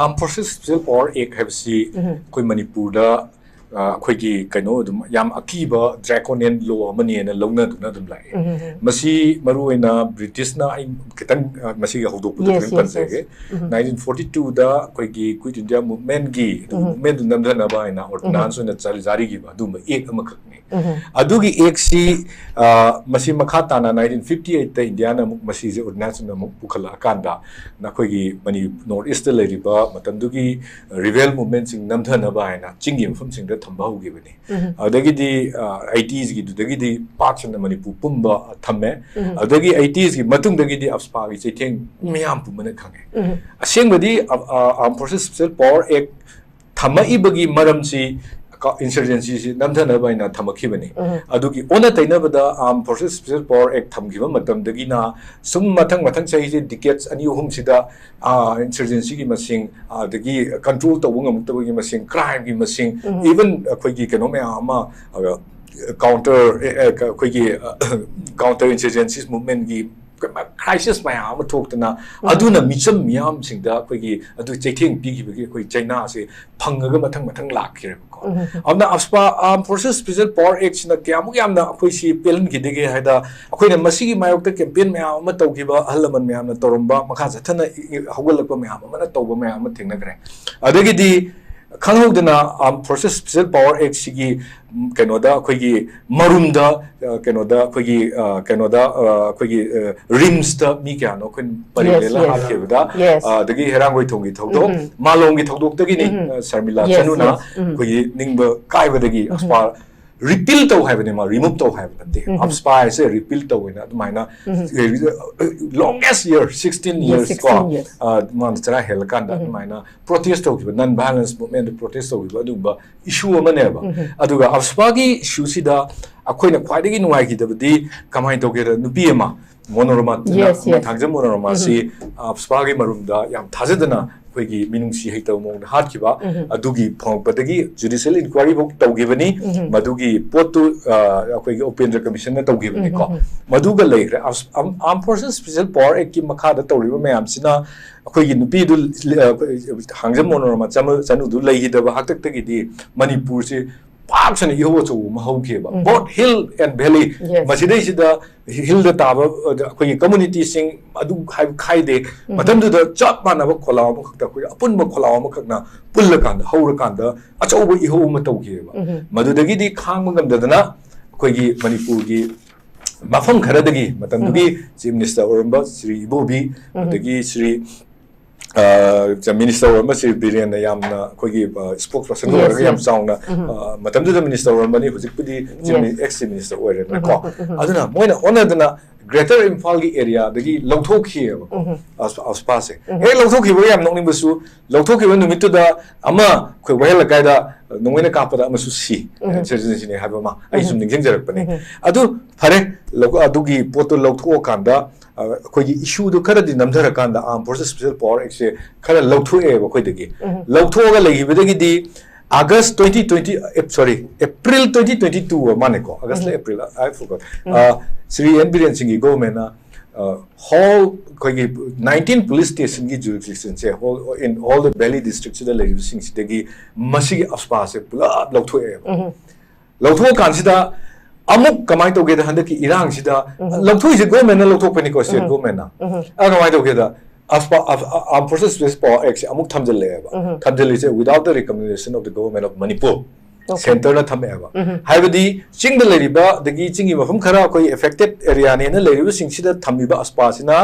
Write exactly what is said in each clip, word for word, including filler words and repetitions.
Armed Forces Special Power Act ꯍꯥꯏꯕꯁꯤ ꯑꯩꯈꯣꯏ ꯃꯅꯤꯄꯨꯔꯗ ꯑ, ꯑꯩꯈꯣꯏꯒꯤ ꯀꯩꯅꯣ ꯑꯗꯨꯝ ꯌꯥꯝ ꯑꯀꯤꯕ draconian law ꯑꯃꯅꯦꯅ ꯂꯧꯅꯗꯨꯅ ꯑꯗꯨꯝ ꯂꯥꯛꯑꯦ꯫ ꯃꯁꯤ ꯃꯔꯨ ꯑꯣꯏꯅ ꯕ꯭ꯔꯤꯇꯤꯁꯅ, ꯑꯩ ꯈꯤꯇꯪ ꯑ, ꯃꯁꯤꯒꯤ ꯍꯧꯗꯣꯛꯄꯗ Yes, ꯈꯤꯇꯪ yes, ꯄꯟꯖꯒꯦ꯫ yes. ꯅꯥꯏꯟꯇꯤꯟ ꯐꯣꯔꯇꯤ ꯇꯨꯗ ꯑꯩꯈꯣꯏꯒꯤ Quit India Movementꯀꯤ ꯑꯗꯨꯒꯤ movementꯗꯨ ꯅꯝꯊꯅꯕ ꯍꯥꯏꯅ ordinance ꯑꯣꯏꯅ ꯆꯥꯔꯤ- ꯖꯥꯔꯤꯈꯤꯕ ꯑꯗꯨꯒꯨꯝꯕ act ꯑꯃꯈꯛꯅꯤ꯫ ꯑꯗꯨꯒꯤ actꯁꯤ ꯑ, ꯃꯁꯤ ꯃꯈꯥ ꯇꯥꯅ ꯅꯥꯏꯟꯇꯤꯟ ꯐꯤꯐꯇꯤ ꯑꯩꯠꯇ ꯏꯟꯗꯤꯌꯥꯅ ꯑꯃꯨꯛ ꯃꯁꯤꯁꯦ ordinance ꯑꯣꯏꯅ ꯑꯃꯨꯛ ꯄꯨꯈꯠꯂꯛꯑꯀꯥꯟꯗ ꯅꯈꯣꯏꯒꯤ ꯃꯅꯤ- North Eastꯇ ꯂꯩꯔꯤꯕ ꯃꯇꯝꯗꯨꯒꯤ rebel movementꯁꯤꯡ ꯅꯝꯊꯅꯕ ꯍꯥꯏꯅ ꯆꯤꯡꯒꯤ ꯃꯐꯝꯁꯤꯡꯗ ꯊꯝꯕ ꯍꯧꯈꯤꯕꯅꯤ꯫ ꯑꯗꯨꯗꯒꯤꯗꯤ ꯑꯩꯇꯤꯁꯒꯤꯗꯨꯗꯒꯤꯗꯤ ꯄꯥꯛ ꯁꯟꯅ ꯃꯅꯤꯄꯨꯔ ꯄꯨꯝꯕ ꯊꯝꯃꯦ꯫ ꯑꯗꯨꯗꯒꯤ ꯑꯩꯇꯤꯁꯒꯤ ꯃꯇꯨꯡꯗꯒꯤꯗꯤ AFSPAꯒꯤ ꯆꯩꯊꯦꯡ ꯃꯌꯥꯝ ꯄꯨꯝꯕꯅ ꯈꯪꯉꯦ꯫ ꯑꯁꯦꯡꯕꯗꯤ Armed Forces Special Power Act ꯊꯝꯃꯛꯏꯕꯒꯤ ꯃꯔꯝꯁꯤ insurgencyꯁꯤ ꯅꯝꯊꯅꯕ ꯍꯥꯏꯅ ꯊꯝꯃꯛꯈꯤꯕꯅꯤ꯫ ꯑꯗꯨꯒꯤ ꯑꯣꯟꯅ ꯇꯩꯅꯕꯗ Armed Forces Special Power Act ꯊꯝꯈꯤꯕ ꯃꯇꯝꯗꯒꯤꯅ ꯁꯨꯝ ꯃꯊꯪ ꯃꯊꯪ ꯆꯍꯤꯁꯦ decades ꯑꯅꯤ ꯑꯍꯨꯝꯁꯤꯗ insurgencyꯒꯤ ꯃꯁꯤꯡ, ꯑꯗꯒꯤ control ꯇꯧꯕ ꯉꯝꯃꯛꯇꯕꯒꯤ ꯃꯁꯤꯡ, crimeꯒꯤ ꯃꯁꯤꯡ, even ꯑꯩꯈꯣꯏꯒꯤ ꯀꯩꯅꯣ ꯃꯌꯥꯝ ꯑꯃ counter ꯑꯩꯈꯣꯏꯒꯤ counter insurgencies movementꯒꯤ crisis ꯃꯌꯥꯝ ꯑꯃ ꯊꯣꯛꯇꯅ ꯑꯗꯨꯅ ꯃꯤꯆꯝ ꯃꯤꯌꯥꯝꯁꯤꯡꯗ ꯑꯩꯈꯣꯏꯒꯤ ꯑꯗꯨ ꯆꯩꯊꯦꯡ ꯄꯤꯈꯤꯕꯒꯤ ꯑꯩꯈꯣꯏ ꯆꯩꯅꯥꯁꯦ ꯐꯪꯉꯒ ꯃꯊꯪ ꯃꯊꯪ ꯂꯥꯛꯈꯤꯔꯦꯕꯀꯣ꯫ ꯑꯗꯨꯅ AFSPA, Armed Forces Special Power Actꯁꯤꯅ ꯀꯌꯥꯃꯨꯛ ꯌꯥꯝꯅ ꯑꯩꯈꯣꯏꯁꯤ ꯄꯦꯜꯍꯟꯈꯤꯗꯒꯦ ꯍꯥꯏꯗ, ꯑꯩꯈꯣꯏꯅ ꯃꯁꯤꯒꯤ ꯃꯥꯌꯣꯛꯇ campaign ꯃꯌꯥꯝ ꯑꯃ ꯇꯧꯈꯤꯕ, ꯑꯍꯜ ꯂꯃꯟ ꯃꯌꯥꯝꯅ ꯇꯧꯔꯝꯕ, ꯃꯈꯥ ꯆꯠꯊꯅ ꯍꯧꯒꯠꯂꯛꯄ ꯃꯌꯥꯝ ꯑꯃꯅ ꯇꯧꯕ ꯃꯌꯥꯝ ꯑꯃ ꯊꯦꯡꯅꯈ꯭ꯔꯦ꯫ ꯑꯗꯒꯤꯗꯤ ꯈꯪꯍꯧꯗꯅ Armed Forces Special Power Actꯁꯤꯒꯤ ꯀꯩꯅꯣꯗ ꯑꯩꯈꯣꯏꯒꯤ ꯃꯔꯨꯝꯗ ꯀꯩꯅꯣꯗ ꯑꯩꯈꯣꯏꯒꯤ ꯀꯩꯅꯣꯗ ꯑꯩꯈꯣꯏꯒꯤ RIMSꯇ ꯃꯤ ꯀꯌꯥꯅꯣ ꯑꯩꯈꯣꯏꯅ ꯄꯔꯦꯡ ꯂꯦꯜꯂ ꯍꯥꯠꯈꯤꯕꯗ, ꯑꯗꯒꯤ ꯍꯦꯔꯥꯡꯒꯣꯏ ꯊꯣꯡꯒꯤ ꯊꯧꯗꯣꯛ, ꯃꯥꯂꯣꯝꯒꯤ ꯊꯧꯗꯣꯛꯇꯒꯤꯅꯤ꯫ ꯁꯔꯃꯤꯂꯥ ꯆꯅꯨꯅ ꯑꯩꯈꯣꯏꯒꯤ ꯅꯤꯡꯕ ꯀꯥꯏꯕꯗꯒꯤ AFSPA repeal ꯇꯧ ꯍꯥꯏꯕꯅꯦ, ꯃꯥ remove ꯇꯧ ꯍꯥꯏꯕ ꯅꯠꯇꯦ꯫ AFSPA ꯍꯥꯏꯁꯦ repeal ꯇꯧ ꯍꯥꯏꯅ ꯑꯗꯨꯃꯥꯏꯅ longest year, sixteen years ꯀꯣ, ꯃꯥꯅ ꯆꯔꯥ ꯍꯦꯜꯂꯀꯥꯟꯗ ꯑꯗꯨꯃꯥꯏꯅ protest ꯇꯧꯈꯤꯕ, non violence movementꯇ protest ꯇꯧꯈꯤꯕ ꯑꯗꯨꯒꯨꯝꯕ issue ꯑꯃꯅꯦꯕ꯫ ꯑꯗꯨꯒ AFSPAꯒꯤ issueꯁꯤꯗ ꯑꯩꯈꯣꯏꯅ ꯈ꯭ꯋꯥꯏꯗꯒꯤ ꯅꯨꯡꯉꯥꯏꯈꯤꯗꯕꯗꯤ ꯀꯃꯥꯏꯅ ꯇꯧꯒꯦꯗ, ꯅꯨꯄꯤ ꯑꯃ ꯃꯣꯅꯣꯔꯃꯥ, ꯊꯥꯡꯖꯝ ꯃꯣꯅꯣꯔꯃꯥꯁꯤ AFSPAꯒꯤ ꯃꯔꯨꯝꯗ ꯌꯥꯝ ꯊꯥꯖꯗꯅ ꯑꯩꯈꯣꯏꯒꯤ ꯃꯤꯅꯨꯡꯁꯤ ꯍꯩꯇꯕ ꯃꯑꯣꯡꯗ ꯍꯥꯠꯈꯤꯕ, ꯑꯗꯨꯒꯤ ꯐꯪꯉꯛꯄꯗꯒꯤ ꯖꯨꯗꯤꯁꯤꯌꯦꯜ ꯏꯟꯀ꯭ꯋꯥꯏꯔꯤ ꯐꯥꯎ ꯇꯧꯈꯤꯕꯅꯤ꯫ ꯃꯗꯨꯒꯤ ꯄꯣꯠꯇꯨ, ꯑ, ꯑꯩꯈꯣꯏꯒꯤ ꯎꯄꯦꯟꯗ꯭ꯔ ꯀꯃꯤꯁꯟꯅ ꯇꯧꯈꯤꯕꯅꯤꯀꯣ꯫ ꯃꯗꯨꯒ ꯂꯩꯈ꯭ꯔꯦ꯫ ꯑꯥꯔꯝ ꯐꯣꯔꯁꯦꯁ ꯁ꯭ꯄꯦꯁꯤꯌꯦꯜ ꯄꯥꯋꯔ ꯑꯦꯛꯀꯤ ꯃꯈꯥꯗ ꯇꯧꯔꯤꯕ ꯃꯌꯥꯝꯁꯤꯅ ꯑꯩꯈꯣꯏꯒꯤ ꯅꯨꯄꯤꯗꯨ, ꯑ, ꯍꯥꯡꯖꯝ ꯃꯣꯅꯣꯔꯃꯥ ꯆꯅꯨ-, ꯆꯅꯨꯗꯨ ꯂꯩꯈꯤꯗꯕ ꯍꯥꯛꯇꯛꯇꯒꯤꯗꯤ ꯃꯅꯤꯄꯨꯔꯁꯤ ꯄꯥꯛ ꯁꯟꯅ ꯏꯍꯧ ꯑꯆꯧꯕ ꯑꯃ ꯍꯧꯈꯤꯑꯕ꯫ Both hill and valley, ꯃꯁꯤꯗꯩꯁꯤꯗ ꯍꯤꯜꯗ ꯇꯥꯕ, ꯑ, ꯑꯩꯈꯣꯏꯒꯤ ꯀꯝꯃꯨꯅꯤꯇꯤꯁꯤꯡ ꯑꯗꯨ ꯍꯥꯏꯕ ꯈꯥꯏꯗꯦ꯫ ꯃꯇꯝꯗꯨꯗ ꯆꯞ ꯃꯥꯟꯅꯕ ꯈꯣꯜꯂꯥꯎ ꯑꯃꯈꯛꯇ, ꯑꯩꯈꯣꯏ ꯑꯄꯨꯟꯕ ꯈꯣꯜꯂꯥꯎ ꯑꯃꯈꯛꯅ ꯄꯨꯜꯂꯀꯥꯟꯗ, ꯍꯧꯔꯀꯥꯟꯗ ꯑꯆꯧꯕ ꯏꯍꯧ ꯑꯃ ꯇꯧꯈꯤꯑꯕ꯫ ꯃꯗꯨꯗꯒꯤꯗꯤ ꯈꯥꯡꯕ ꯉꯝꯗꯗꯅ ꯑꯩꯈꯣꯏꯒꯤ ꯃꯅꯤꯄꯨꯔꯒꯤ ꯃꯐꯝ ꯈꯔꯗꯒꯤ, ꯃꯇꯝꯗꯨꯒꯤ ꯆꯤꯐ ꯃꯤꯅꯤꯁꯇꯔ ꯑꯣꯏꯔꯝꯕ ꯁ꯭ꯔꯤ ꯏꯕꯣꯕꯤ, ꯑꯗꯒꯤ ꯁ꯭ꯔꯤ, ꯑ, ꯃꯤꯅꯤꯁꯇꯔ ꯑꯣꯏꯔꯝꯕ ꯁ꯭ꯔꯤ ꯕꯤꯔꯦꯟꯅ ꯌꯥꯝꯅ ꯑꯩꯈꯣꯏꯒꯤ, ꯑ, ꯁ꯭ꯄꯣꯛꯁ ꯄꯔꯁꯟꯒ ꯑꯣꯏꯔꯒ ꯌꯥꯝ ꯆꯥꯎꯅ, ꯑ, ꯃꯇꯝꯗꯨꯗ ꯃꯤꯅꯤꯁꯇꯔ ꯑꯣꯏꯔꯝꯕꯅꯤ, ꯍꯧꯖꯤꯛꯄꯨꯗꯤ ꯆꯤꯐ ꯃꯤꯅꯤ-, ꯑꯦꯛꯁ ꯆꯤꯐ ꯃꯤꯅꯤꯁꯇꯔ ꯑꯣꯏꯔꯦꯗꯅꯀꯣ꯫ ꯑꯗꯨꯅ ꯃꯣꯏꯅ ꯑꯣꯟꯅꯗꯅ ꯒ꯭ꯔꯦꯇꯔ ꯏꯝꯐꯥꯜꯒꯤ ꯑꯦꯔꯤꯌꯥꯗꯒꯤ ꯂꯧꯊꯣꯛꯈꯤꯑꯕꯀꯣ, ꯑꯁ-, ꯑꯁꯄꯥꯁꯦ꯫ ꯍꯦꯛ ꯂꯧꯊꯣꯛꯈꯤꯕ ꯌꯥꯝ ꯅꯣꯛꯅꯤꯡꯕꯁꯨ, ꯂꯧꯊꯣꯛꯈꯤꯕ ꯅꯨꯃꯤꯠꯇꯨꯗ ꯑꯃ ꯑꯩꯈꯣꯏ ꯋꯥꯍꯦꯡ ꯂꯩꯀꯥꯏꯗ ꯅꯣꯡꯃꯩꯅ ꯀꯥꯞꯄꯗ ꯑꯃꯁꯨ ꯁꯤ, ꯏꯟꯁꯔꯖꯦꯟꯁꯤꯅꯤ ꯍꯥꯏꯕ ꯑꯃ ꯑꯩ ꯁꯨꯝ ꯅꯤꯡꯁꯤꯡꯖꯔꯛꯄꯅꯦ꯫ ꯑꯗꯨ ꯐꯔꯦ, ꯂꯧ-, ꯑꯗꯨꯒꯤ ꯄꯣꯠꯇꯣ ꯂꯧꯊꯣꯛꯑꯀꯥꯟꯗ, ꯑ, ꯑꯩꯈꯣꯏꯒꯤ ꯏꯁꯨꯗꯣ ꯈꯔꯗꯤ ꯅꯝꯊꯔꯀꯥꯟꯗ ꯑꯥꯔꯝ ꯐꯣꯔꯁꯦꯁ ꯁ꯭ꯄꯦꯁꯤꯌꯦꯜ ꯄꯥꯋꯔ ꯑꯦꯛꯁꯦ ꯈꯔ ꯂꯧꯊꯣꯛꯑꯦꯕ ꯑꯩꯈꯣꯏꯗꯒꯤ꯫ ꯂꯧꯊꯣꯛꯑꯒ ꯂꯩꯈꯤꯕꯗꯒꯤꯗꯤ ꯑꯥꯒꯁ twenty twenty, ꯑꯦ, ꯁꯣꯔꯤ, ꯑꯦꯄ꯭ꯔꯤꯜ twenty twenty two ꯑꯣꯏꯔ ꯃꯥꯅꯦꯀꯣ, ꯑꯥꯒꯁꯂ ꯑꯦꯄ꯭ꯔꯤꯜ, I forgot꯫ ꯑ, ꯁ꯭ꯔꯤ ꯑꯦꯟ ꯕꯤꯔꯦꯟ ꯁꯤꯡꯒꯤ ꯒꯣꯚꯔꯟꯃꯦꯟꯅ, ꯑ, ꯍꯣꯜ ꯑꯩꯈꯣꯏꯒꯤ nineteen police stationꯒꯤ jurisdictionꯁꯦ ꯍꯣꯜ, in all the valley districtꯁꯤꯗ ꯂꯩꯔꯤꯕꯁꯤꯡꯁꯤꯗꯒꯤ ꯃꯁꯤꯒꯤ ꯑꯁꯄꯥꯁꯦ ꯄꯨꯂꯞ ꯂꯧꯊꯣꯛꯑꯦꯕ꯫ ꯂꯧꯊꯣꯛꯑꯀꯥꯟꯁꯤꯗ ꯑꯃꯨꯛ ꯀꯃꯥꯏꯅ ꯇꯧꯒꯦꯗ, ꯍꯟꯗꯛꯀꯤ ꯏꯔꯥꯡꯁꯤꯗ ꯂꯧꯊꯣꯛꯏꯁꯦ ꯒꯣꯚꯔꯟꯃꯦꯟꯅ ꯂꯧꯊꯣꯛꯄꯅꯤꯀꯣ, ꯁ꯭ꯇꯦꯠ ꯒꯣꯚꯔꯟꯃꯦꯟꯅ꯫ ꯑ, ꯀꯃꯥꯏꯅ ꯇꯧꯒꯦꯗ, ꯑꯥꯔꯝ ꯐꯣꯔꯁꯦꯁ ꯁ꯭ꯄꯦꯁꯤꯌꯦꯜ ꯄꯥꯋꯔ ꯑꯦꯛꯁꯦ ꯑꯃꯨꯛ ꯊꯝꯖꯤꯜꯂꯛꯑꯦꯕ꯫ ꯊꯝꯖꯤꯜꯂꯤꯁꯦ without the recommendation of the Government of Manipur꯫ ꯁꯦꯟꯇꯔꯅ ꯊꯝꯃꯛꯑꯦꯕ꯫ ꯍꯥꯏꯕꯗꯤ ꯆꯤꯡꯗ ꯂꯩꯔꯤꯕ, ꯑꯗꯒꯤ ꯆꯤꯡꯒꯤ ꯃꯐꯝ ꯈꯔ ꯑꯩꯈꯣꯏ affected areaꯅꯦꯅ ꯂꯩꯔꯤꯕꯁꯤꯡꯁꯤꯗ ꯊꯝꯃꯤꯕ ꯑꯁꯄꯥꯁꯤꯅ,